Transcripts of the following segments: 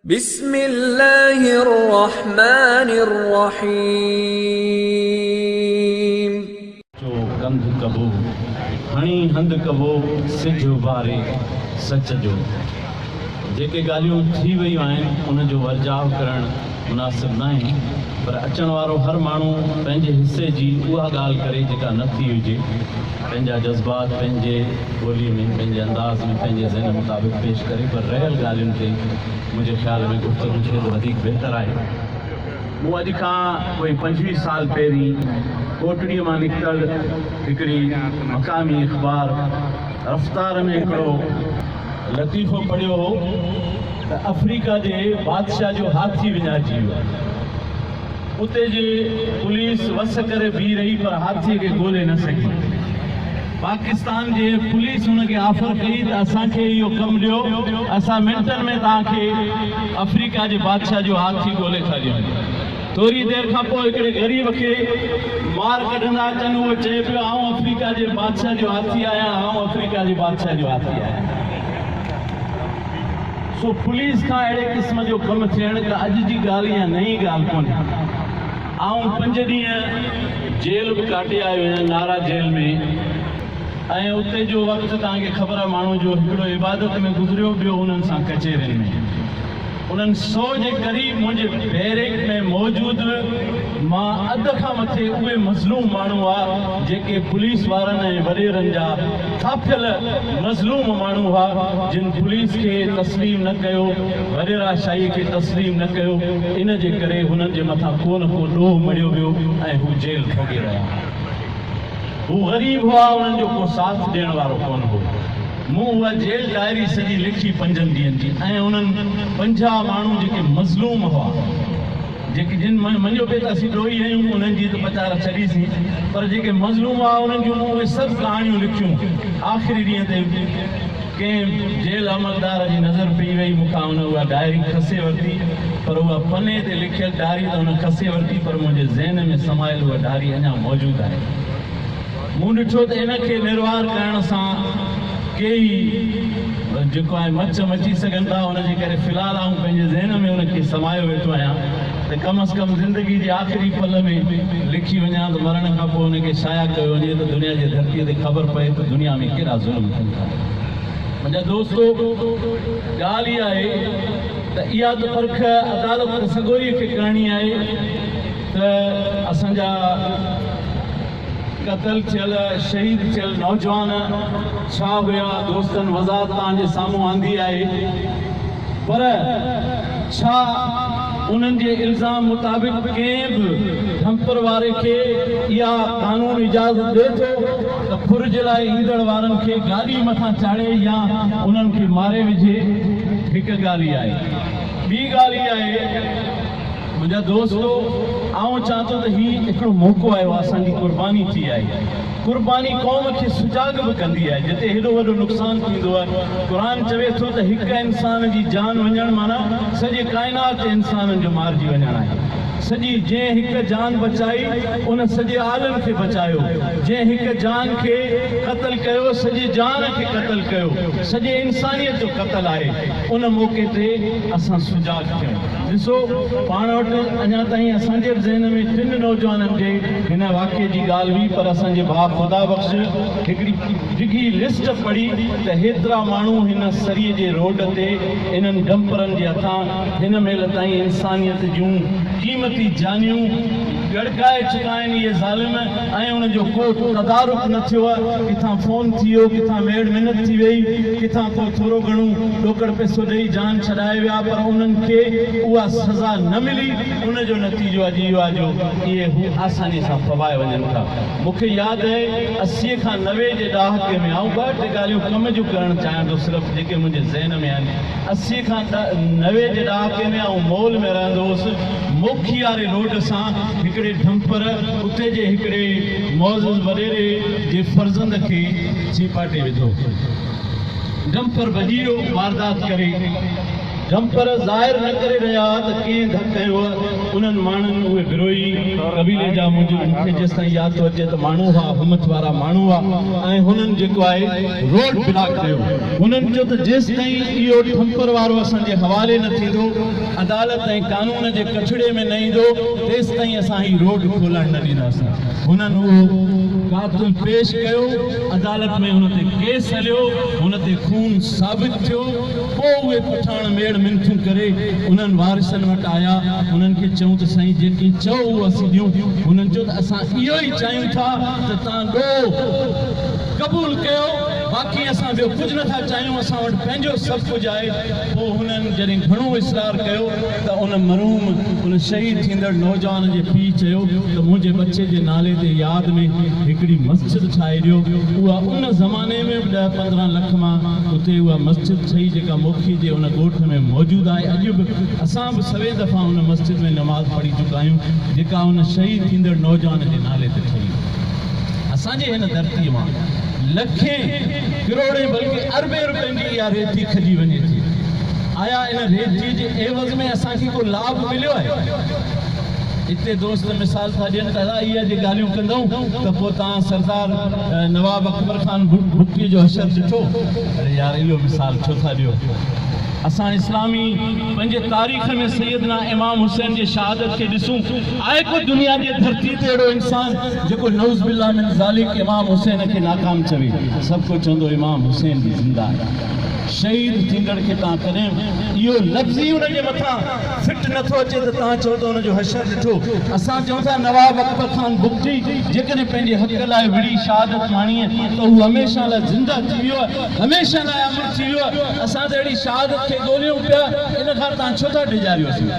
بسم الله الرحمٰن الرحيم. جو ڪنڌ ڪبو، هڻي هنڌ ڪبو، سج اڀاري سچ جو. جيڪي ڳالهيون ٿي ويون آهن، ان جو ورجاء ڪرڻ مناسب ناهي، پر اچڻ وارو هر ماڻهو پنهنجي حصي جي اها ڳالهه ڪري جيڪا نه ٿي هجي، پنهنجا جذبات پنهنجي ٻوليء ۾ پنهنجي انداز ۾ پنهنجي ذهن مطابق پيش ڪري، پر رهيل ڳالهين تي منهنجي خيال ۾ گفتگو ٿئي ته وڌيڪ بهتر آهي. مون اڄ کان ڪوئي 25 سال پهرين ڪوٽڙيء مان نڪتل هڪڙي مقامي اخبار رفتار ۾ هڪڙو لطيفو پڙهيو هو ته آفريڪا جي بادشاهه جو هاٿي وڃائجي ويو. اتي جي پوليس وس ڪري بيهي رهي پر هاٿيء کي ڳولي نه سگهي. پاڪستان جي پوليس هن کي آفر ڪئي ته اسان کي اهو ڪم ڏيو، اسان منٽن ۾ توهان کي آفريڪا جي بادشاهه جو هاٿي ڳولي ٿا ڏيون. ٿوري دير کان پوء هڪڙي غريب کي مار ڪڍندا اچن، اهو چئي پيو آئون آفريڪا جي بادشاهه جو هاٿي آهيان، آئون آفريڪا جي بادشاهه جو هاٿي آهيان. سو پوليس کان اهڙي قسم جو ڪم ٿيڻ ڪا اڄ جي ڳالهه يا نئين ڳالهه ڪونهي. آئون پنج ڏينهن جيل به ڪاٽي آيو آهيان نارا جيل ۾ ۽ اتي جو وقت توهان کي خبر آهي ماڻهو جو هڪڙو عبادت ۾ گذريو ٻيو انهن سان ڪچهرين ۾. انهن سو جي قريب منهنجي بيرڪ ۾ موجود مان اڌ کان مٿي اهي مظلوم ماڻهو هئا جيڪي پوليس وارن ۽ وڏيرن جا ٿاڦيل مظلوم ماڻهو هئا جن پوليس کي تسليم نه ڪيو وڏيرا شاهي کي تسليم نه ڪيو ان جي ڪري هنن جي مٿان ڪو نه ڪو ڏوهه مڙهيو ويو ۽ هو جيل ڀوڳي رهيا هئا. هو غريب هئا انهن جو ڪو ساٿ ڏيڻ وارو ڪونه هو. مون اها جيل ڊائري سڄي لکي پنجن ڏينهن جي ۽ انهن 50 ماڻهو جيڪي مظلوم هئا جيڪي جن مڃيو پئي ته اسين ڏوهي آهيون انهن جي ته پچار ڇڏيسين پر جيڪي مظلوم هئا انهن جون مون اهي سڀ ڪهاڻيون لکيون. آخري ڏينهن تي ڪنهن جيل عملدار جي نظر پئي وئي مون کان ان اها ڊائري کسي ورتي پر اها پني تي لکيل ڊائري ته هن کسي ورتي پر منهنجي ذهن ۾ سمايل اها ڊائري اڃا موجود آهي. مون ڏٺو ته ان کي نروار ڪرڻ سان ڪيئي جيڪو آهي مچ مچي سگهن ٿا ان جي ڪري في الحال آئون پنهنجي ذهن ۾ ان کي سمايو ويٺو آهيان ته ڪم از ڪم زندگي جي آخري پل ۾ لکي وڃان ته مرڻ کان پوء ان کي شايع ڪيو وڃي ته دنيا جي ڌرتيء تي خبر پئي ته دنيا ۾ ڪيڏا ظلم ٿين ٿا. منهنجا دوستو! ڳالهه اها آهي ته اها ته پرک عدالت سڳوريء کي ڪرڻي آهي ته اسان جا قتل ٿيل شهيد ٿيل نوجوان ڇا هيا دوستن وضاحت توهان جي سامهون آندي آهي پر ڇا انهن جي الزام مطابق ڪنهن به ڍمپر واري کي اها قانون اجازت ڏي ٿو ته ڦر جي لاء ايندڙ وارن کي گاڏي مٿان چاڙهي يا انهن کي ماري وجهي هڪ ڳالهه اها آهي ٻي ڳالهه اها آهي منهنجا دوستو! آئون چوان ٿو ته هي هڪڙو موقعو آيو آهي، اسان جي قرباني ٿي آهي. قرباني قوم کي سجاڳ به ڪندي آهي، جتي هيڏو وڏو نقصان ٿيندو آهي. قرآن چوي ٿو ته هڪ انسان جي جان وڃڻ معنيٰ سڄي ڪائنات جي انسانن جو مارجي وڃڻ آهي. سڄي جنهن هڪ جان بچائي، ان سڄي عالم کي بچايو. جنهن هڪ جان کي قتل ڪيو، سڄي جهان کي قتل ڪيو. سڄي انسانيت جو قتل آهي. ان موقعي تي اسان سجاڳ ٿيون. ڏسو پاڻ وٽ اڃا تائين اسان جي به ذهن ۾ ٽن نوجوانن جي هن واقعي جي ڳالهه هئي پر اسان جي ڀاء خدا بخش هڪڙي ڊگهي لسٽ پڙهي ته هيترا ماڻهو هن سري جي روڊ تي انهن ڊمپرن جي هٿان هن مهل تائين انسانيت جون قيمتي جانيون ڳڙڪائي چڪا آهن اهي ظالم ۽ ان جو ڪو تدارڪ نه ٿيو آهي ڪٿان فون ٿي ويو ڪٿان ميڙ منت ٿي ويئي ڪٿان ڪو ٿورو گهڻو ڏوڪڙ پئسو ڏئي جان ڇڏائي ويا پر انهن کي اها سزا نه ملي ان جو نتيجو اڄ اهو آهي جو اهي هو آساني سان ڦٻائي وڃن ٿا مون کي ياد آهي 80 کان 90 جي ڏهاڪي ۾ آئون ٻه ٽي ڳالهيون ڪم جون ڪرڻ چاهيان ٿو صرف جيڪي منهنجي ذهن ۾ آهن 80 کان 90 جي ڏهاڪي ۾ آئون مول ۾ رهندو هوس موکي واري روڊ سان هڪڙي ڍمپر اتي جي هڪڙي معزز وڏيري جي فرزند کي چيپاٽي وڌو. ڊمپر ڀڄي ويو، واردات ڪري. ڊمپر ظاهر نه ڪري رهيا ها ته ڪنهن ڌڪ هنيو هو. انهن ماڻهن اهي بروهي قبيلي جا منهنجي مون کي جيستائين ياد ٿو اچي ته ماڻهو هئا، همٿ وارا ماڻهو هئا ۽ هنن جيڪو آهي روڊ بلاڪ ڪيو. هنن چيو ته جيستائين اهو ڊمپر وارو اسان جي حوالي نه ٿيندو، عدالت ۽ قانون جي ڪٽهڙي ۾ نه ايندو، تيستائين اسان هي روڊ کولڻ نه ڏينداسين. هنن اهو قاتل پيش ڪيو، عدالت ۾ هن تي ڪيس هليو، هن تي خون ثابت ٿيو. پوء اهي پٺاڻ ميڙ منٿون ڪري انهن وارثن وٽ آيا. انهن کي چيائون ته سائين جيڪي چئو اهو اسين ڏيون. هنن چيو ته اسان اهو ئي چاهيون ٿا ته توهان ڏوهه قبول ڪيو، باقي اسان ٻيو ڪجهه نه ٿا چاهيون، اسان وٽ پنهنجو سڀ ڪجهه آهي. پوء هنن جڏهن گهڻو اصرار ڪيو ته ان مرحوم ان شهيد ٿيندڙ نوجوان جي پيء چيو ته منهنجي ٻچي جي نالي تي ياد ۾ هڪڙي مسجد ٺاهي ڏيو. اها ان زماني ۾ به ڏهه 15 لک مان اتي اها مسجد ٺهي جيڪا موکي جي ان ڳوٺ ۾ موجود آهي. اڄ به اسان به سوين دفعا ان مسجد ۾ نماز پڙهي چڪا آهيون جيڪا ان شهيد ٿيندڙ نوجوان جي نالي تي ٺهي هئي. اسان جي هن ڌرتيء مان لکين، ڪروڙين بلڪه اربين روپين جي اها ريتي کڄي وڃي ٿي. آيا ان ريتي جي عيوض ۾ اسان کي ڪو لاڀ مليو آهي؟ اتي دوست مثال ٿا ڏين ته ادا اها جي ڳالهيون ڪندؤ ته پوء توهان سردار نواب اڪبر خان بگٽي جو حشر ڏٺو؟ اڙي يار اهو مثال ڇو ٿا ڏيو؟ اسان اسلامي پنهنجي تاريخ ۾ سيدنا امام حسين جي شهادت کي ڏسون، آهي ڪو دنيا جي ڌرتي تي اهڙو انسان جيڪو نعوذ بالله من ذالڪ امام حسين کي ناڪام چوي؟ سڀ ڪو چوندو امام حسين به زنده آهي. شهيد ٿيندڙ کي توهان ڪڏهن به اهو لفظ ئي ان جي مٿان فٽ نه ٿو اچي ته توهان چئو ته ان جو حشر ڏٺو. اسان چئون ٿا نواب اڪبر خان بگٽي جيڪڏهن پنهنجي حق لاء وڙهي شهادت ماڻي ته هو هميشه لاء زنده ٿي ويو آهي، هميشه لاء امر ٿي ويو آهي. اسان ته اهڙي شهادت کي ڳوليون پيا، ان کان توهان ڇو ٿا ڊيڄاريو اسين؟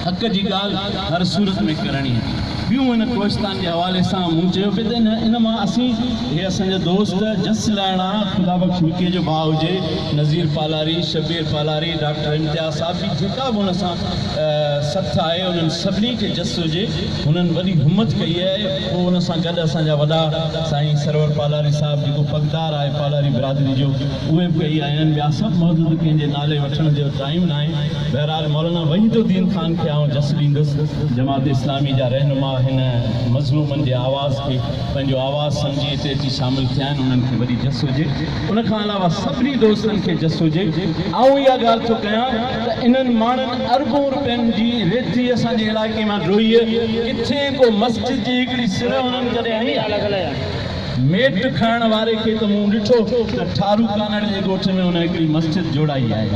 حق جي ڳالهه هر صورت ۾ ڪرڻي آهي. ٻيون هن ڪوهستان جي حوالي سان مون چيو پئي ته ان مان اسين هي اسان جا دوست جس لائڻا خدا بخش وڪيء جو ڀاء هجي، نذير پالاري، شبير پالاري، ڊاڪٽر امتياز صاحب ٻي جيڪا به هن سان سٿ آهي انهن سڀني کي جس هجي هنن وڏي همت ڪئي آهي پوء ان سان گڏ اسان جا وڏا سائين سرور پالاري صاحب جيڪو پڳدار آهي پالاري برادري جو اهي به ڪئي آهن ٻيا سڀ موجود ڪنهن جي نالي وٺڻ جو ٽائيم ناهي بهرحال مولانا وحيد الدين خان کي آئون جس ڏيندس جماعت اسلامي جا رهنما هن مظلومن جي آواز کي پنهنجو آواز سمجهي هتي اچي شامل ٿيا آهن انهن کي وڏي جس هجي. ان کان علاوه سڀني دوستن کي جس هجي. آئون اها ڳالهه ٿو ڪيان ته انهن ماڻهن اربون روپين جي ريتي اسان جي علائقي مان ڊوهي ڪٿي ڪو مسجد جي هڪڙي سر انهن ڪڏهن هنئي آهي؟ ميٽ کڻڻ واري کي ته مون ڏٺو ته ٺارو ڪانڙ جي ڳوٺ ۾ هن هڪڙي مسجد جوڙائي آهي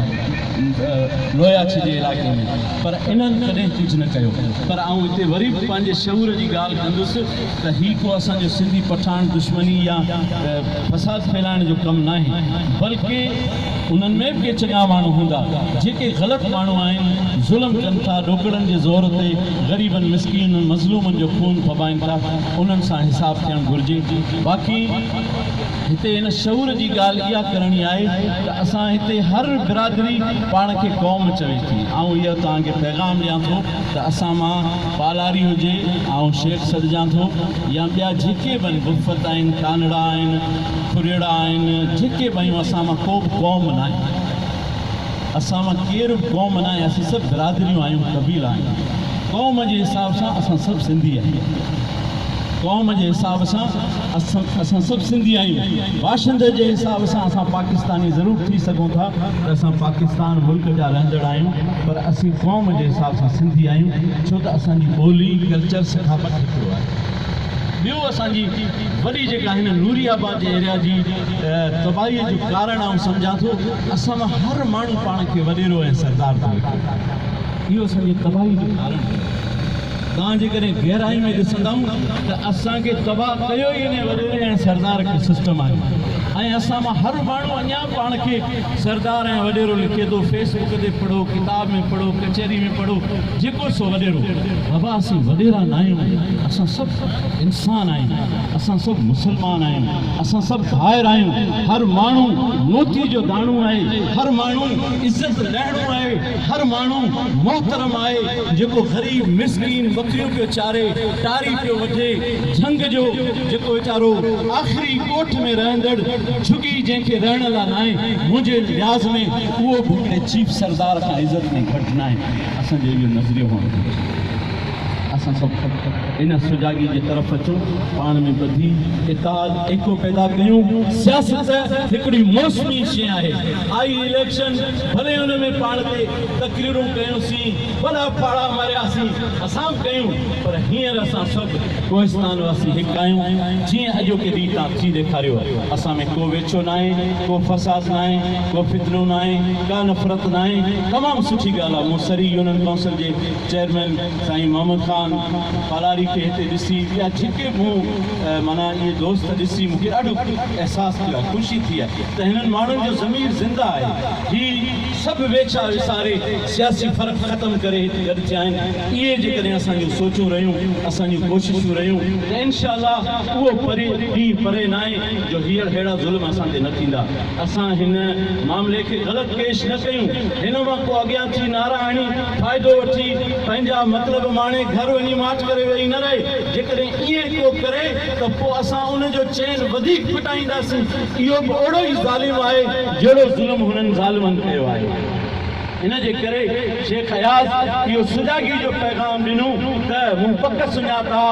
لوياڇي جي علائقي ۾ پر انهن ڪڏهن ڪجهه نه ڪيو. پر آئون هتي وري به پنهنجي شعور جي ڳالهه ڪندس. ته هي ڪو اسان جو سنڌي پٺاڻ دشمني يا فساد ڦهلائڻ جو ڪم ناهي بلڪه انهن ۾ به ڪي چڱا ماڻهو هوندا جيڪي غلط ماڻهو آهن ظلم ڪن ٿا ڏوڪڙن جي زور تي غريبن مسڪينن مظلومن جو خون ڦٻائين ٿا انهن سان حساب ٿيڻ گهرجي باقي هتي هن شعور جي ڳالهه اها ڪرڻي آهي ته اسان هتي هر برادري پاڻ کي قوم چوي ٿي آئون اهو توهان کي پيغام ڏيان ٿو ته اسان مان پالاري هجي، آئون شيخ سڏجان ٿو يا ٻيا جيڪي به آهن، بفت آهن، ڪانڙا آهن، ڦريڙا آهن، جيڪي به آهيون اسان مان ڪو به قوم ناهي. اسان مان ڪير به قوم ناهي، اسين سڀ برادريون آهيون، قبيلا آهيون. قوم جي حساب سان اسان سڀ سنڌي آهيون. قوم جي حساب سان اسان سڀ سنڌي آهيون. باشندي جي حساب سان اسان پاڪستاني ضرور ٿي سگهون ٿا ته اسان پاڪستان ملڪ جا رهندڙ آهيون پر اسين قوم جي حساب سان سنڌي آهيون ڇو ته اسان جي ٻولي، ڪلچر، ثقافت هڪڙو آهي. ٻيو اسان جي وڏي جيڪا هن نوري آباد جي ايريا جي تباهي جو ڪارڻ آئون سمجهان ٿو اسان مان هر ماڻهو پاڻ کي وڏيرو ۽ سردار ٿو لکي. اهو اسان جي تباهي جو ڪارڻ آهي. توهان جيڪڏهن گهرائي ۾ ڏسندائون ته اسان کي تباهه ڪيو ئي انهي وڏيري ۽ سردار کي سسٽم آهي ۽ اسان مان هر ماڻهو اڃا به پاڻ کي سردار ۽ وڏيرو لکي ٿو فيس بڪ تي پڙهو ڪتاب ۾ پڙهو ڪچهري ۾ پڙهو جيڪو سو وڏيرو بابا اسين وڏيرا ناهيون اسان سڀ انسان آهيون اسان سڀ مسلمان آهيون اسان سڀ ڀائر آهيون هر ماڻهو موتي جو داڻو آهي هر ماڻهو عزت لهڻو آهي. هر ماڻهو محترم آهي، جيڪو غريب مسڪين ٻڪريون پيو چاري، ٽاري پيو وڍي، جهنگ جو جيڪو ويچارو آخري ڳوٺ ۾ رهندڙ جهڳي جنهن کي رهڻ لاء ناهي، منهنجي لحاظ ۾ اهو به هڪڙي چيف سردار کان عزت ۾ گهٽ ناهي. اسان جو اهو نظريو هئڻ گهرجي. اسان سڀ ان سجاڳي جي طرف اچون، پاڻ ۾ ٻڌي، اتحاد، ايڪو پيدا ڪيون. سياست هڪڙي موسمي شيء آهي. آئي اليڪشن، ڀلي ان ۾ پاڻ تي تقريرون ڪيونسين، وڏا ڦاڙها مارياسين، اسان به ڪيون، پر هينئر اسان سڀ ڪوهستان واسي هڪ آهيون، جيئن اڄوڪي ڏينهن تان ٿي ڏيکاريو، اسان ۾ ڪو ويڇو ناهي، ڪو فساد ناهي، ڪو فتنو ناهي، ڪا نفرت ناهي، تمام سٺي ڳالهه آهي، مون سري يونين ڪائونسل جي چيئرمين سائين محمد خان پالاري کي هتي ڏسي ٻيا جيڪي به مون معنيٰ اهي دوست ڏسي مون کي ڏاڍو احساس ٿيو آهي، خوشي ٿي آهي ته هنن ماڻهن جو ضمير زنده آهي، هي سڀ ويڇا وساري سياسي فرق ختم ڪري هت گڏ ٿيا آهن، اهي جيڪڏهن اسان جون سوچون رهيون، اسان جون ڪوششون رهيون ته انشاء الله اهو پري ڏينهن پري ناهي جو هينئر ههڙا ظلم اسان تي نه ٿيندا. اسان هن معاملي کي غلط پيش نه ڪيون، هن مان ڪو اڳيان ٿي نعرا هڻي فائدو وٺي پنهنجا مطلب ماڻي گهر وڃي ماٺ ڪري ويهي نه رهي، جيڪڏهن ائين ڪو ڪري ته پوء اسان ان جو چين وڌيڪ ڦٽائينداسين، اهو به اوڙو ئي ظالم آهي جهڙو ظلم هنن ظالمن ڪيو آهي. ان جي ڪري شيخ اياز اهو سجاڳي جو پيغام ڏنو ته مون پڪ سڃاتا.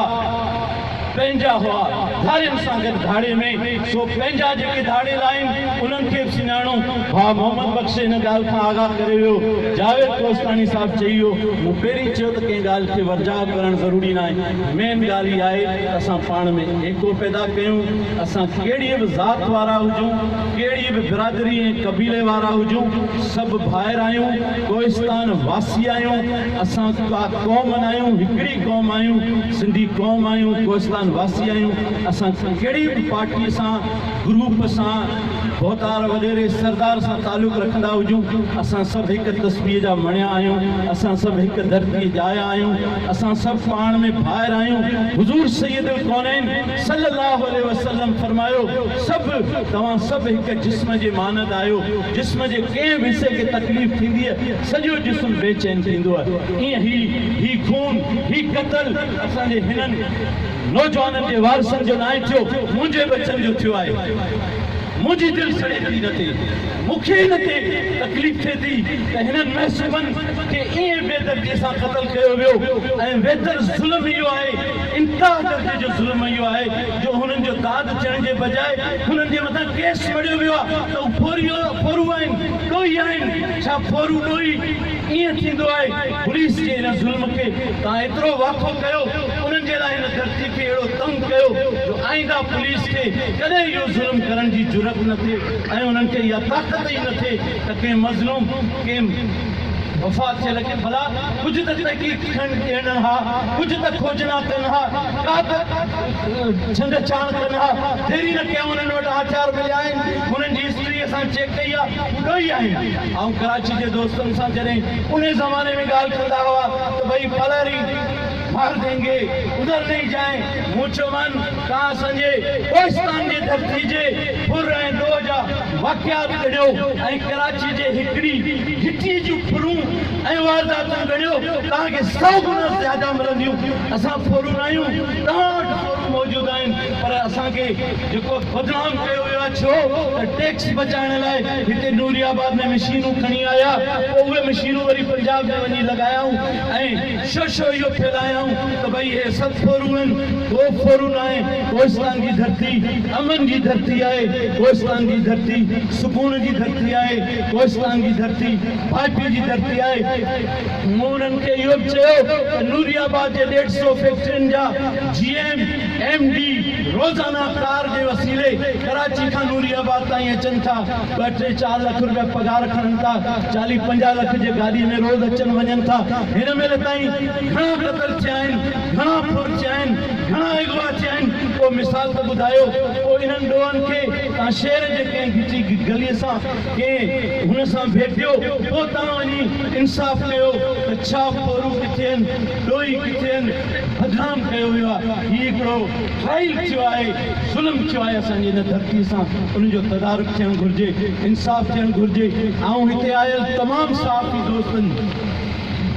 پنهنجا هئا، ڌارين سان گڏ ڌاڙي ۾، سو پنهنجا جيڪي ڌاڙيل آهن، انهن کي به سڃاڻو. ڀاء محمد بخش ان ڳالهه کان آگاهه ڪري ويو. جاويد ڪوهستاني صاحب چئي ويو، مون پهرين چيو ته ڪنهن ڳالهه کي ورجاء ڪرڻ ضروري ناهي. مين ڳالهه اها آهي ته اسان پاڻ ۾ ايڪو پيدا ڪيون. اسان ڪهڙيء به ذات وارا هجون، ڪهڙيء به برادري ۽ قبيلي وارا هجون، سڀ ڀائر آهيون، ڪوهستان واسي آهيون. اسان ڪا قوم ناهيون، هڪڙي قوم آهيون. سنڌي قوم آهيون، ڪوهستان واسي آهيون، اسان ڪهڙي به پارٽي سان، گروپ سان، ڀوتار، وڏيري، سردار سان تعلق رکندا هجون، اسان سڀ هڪ تسبيح جا مڻيا آهيون، اسان سڀ هڪ ڌرتيء ڄايا آهيون، اسان سڀ پاڻ ۾ ڀائر آهيون. حضور سيد الڪونين صلي الله عليه وسلم فرمايو، سڀ توهان سڀ هڪ جسم جي مانند آهيو، جسم جي ڪنهن به حصي کي تڪليف ٿيندي سڄو جسم بي چين ٿيندو آهي، ائين هي هي خون، هي قتل اسان جي هنن نوجوانن جي وارثن جو ناهي ٿيو، منهنجي ٻچن جو ٿيو آهي. منهنجي دل سڙي ٿي ان تي، مون کي ان تي تڪليف ٿئي ٿي ته هنن معصومن کي ائين بي دردي سان قتل ڪيو ويو ۽ ويتر ظلم اهو آهي، انتها درجي جو ظلم اهو آهي جو هنن جو داد ٿيڻ جي بجاء هنن جي مٿان ڪيس مڙهيو ويو آهي ته هو ڦورو آهن، ڏوهي آهن. ڇا ڦورو ڏوهي ائين ٿيندو آهي؟ پوليس جي ان ظلم کي توهان ايترو واکو ڪيو، انهن جي لاء هن ڌرتي کي اهڙو تنگ ڪيو جو آئنده پوليس کي ڪڏهن اهو ظلم ڪرڻ جي جرئت نه ٿئي ۽ انهن کي اها طاقت ئي نه ٿئي ته ڪنهن مظلوم ڪنهن وفات ٿيل کي ڀلا ڪجهه ته تحقيق ٿيڻ ڏين ها، ڪجهه ته کوجنا ڪن ها، ڪا ته ڇنڊ ڇاڻ ڪن ها، ديري نه ڪيائون انهن وٽ هٿيار مليا آهن، انهن جي هسٽري اسان چيڪ ڪئي آهي. هو ڏوهي آهن. آئون ڪراچي جي دوستن سان جڏهن انهي زماني ۾ ڳالهه ڪندا هئا ته ڀئي پالاري مار دينگي ادھر نهين جائين مون چيومان توهان اسان جي ڪوهستان جي ڌرتي جي ڦر ۽ ڏوهه جا واقعات ڳڻيو ۽ ڪراچي جي هڪڙي گهٽي جون ڦرون ۽ وارداتون ڳڻيو توهان کي سئو گنا زياده ملنديون اسان ڦورو ناهيون توهان وٽ ڦورو موجود آهن پر اسان کي جيڪو بدنام ڪيو ويو آهي ڇو ته ٽيڪس بچائڻ لاء هتي نوري آباد ۾ مشينون کڻي آيا پوء اهي مشينون وري پنجاب ۾ وڃي لڳايائون ۽ شوشو اهو ڦهلايائون ته ڀئي اهي سڀ ڦورو آهن ڪو ڦورو ناهي ڪوهستان جي ڌرتي امن جي ڌرتي آهي ڪوهستان جي ڌرتي سڪون جي ڌرتي آهي ڪوهستان جي ڌرتي ڀائپي جي ڌرتي آهي مون انهن کي اهو به چيو ته نوري آباد جي ڏيڍ سئو فيڪٽرين جا جي ايم ايم ڊي روزانه ڪار جي وسيلي ڪراچي کان نوري آباد تائين اچن ٿا، ٻه ٽي چار لک روپيا پگهار کڻن ٿا، چاليهه 50 لک جي گاڏي ۾ روز اچن وڃن ٿا، هن مهل تائين گهڻا قتل ٿيا آهن، گهڻا ڦر ٿيا آهن، گهڻا اغوا ٿيا آهن، ڪو مثال ته ٻڌايو، پوء انهن ڏوهن کي توهان شهر جي ڪنهن گهٽي گلي سان ڪنهن هن سان ڀيٽيو، پوء توهان وڃي انصاف ڪيو. ته ڇا ڦورو ڪٿي آهن، ڏوهي ڪٿي آهن، بدنام ڪيو ويو آهي، هي هڪڙو ٽرائل ٿيو آهي، ظلم ٿيو آهي اسان جي هن ڌرتي سان، ان جو تدارڪ ٿيڻ گهرجي، انصاف ٿيڻ گهرجي، آئون هتي آيل تمام صحافي دوستن.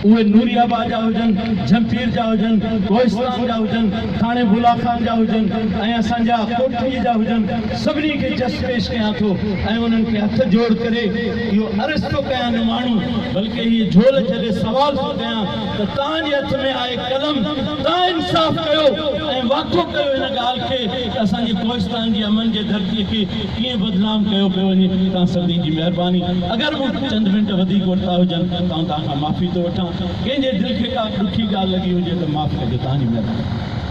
اهي نوري آباد جا هجن، جهمپير جا هجن، ڪوهستان جا هجن، ٿاڻي بولا خان جا هجن ۽ اسان جا ڪوٽڙي جا هجن، سڀني کي جس پيش ڪيان ٿو ۽ انهن کي هٿ جوڙ ڪري اهو عرض ٿو ڪيان نماڻو بلڪه هيء جهول جهلي سوال ٿو ڪيان ته توهان جي هٿ ۾ آهي قلم، توهان انصاف ڪيو ۽ واکو ڪيو هن ڳالهه کي ته اسان جي ڪوهستان جي امن جي ڌرتيء کي ڪيئن بدنام ڪيو پيو وڃي، توهان سڀني جي مهرباني. اگر مون چند منٽ وڌيڪ ورتا هجن ته آئون توهان کان معافي ٿو وٺان. ڪنهن جي دل کي ڪا ڏکي ڳالهه لڳي هجي ته معاف ڪجو. توهان جي مهرباني.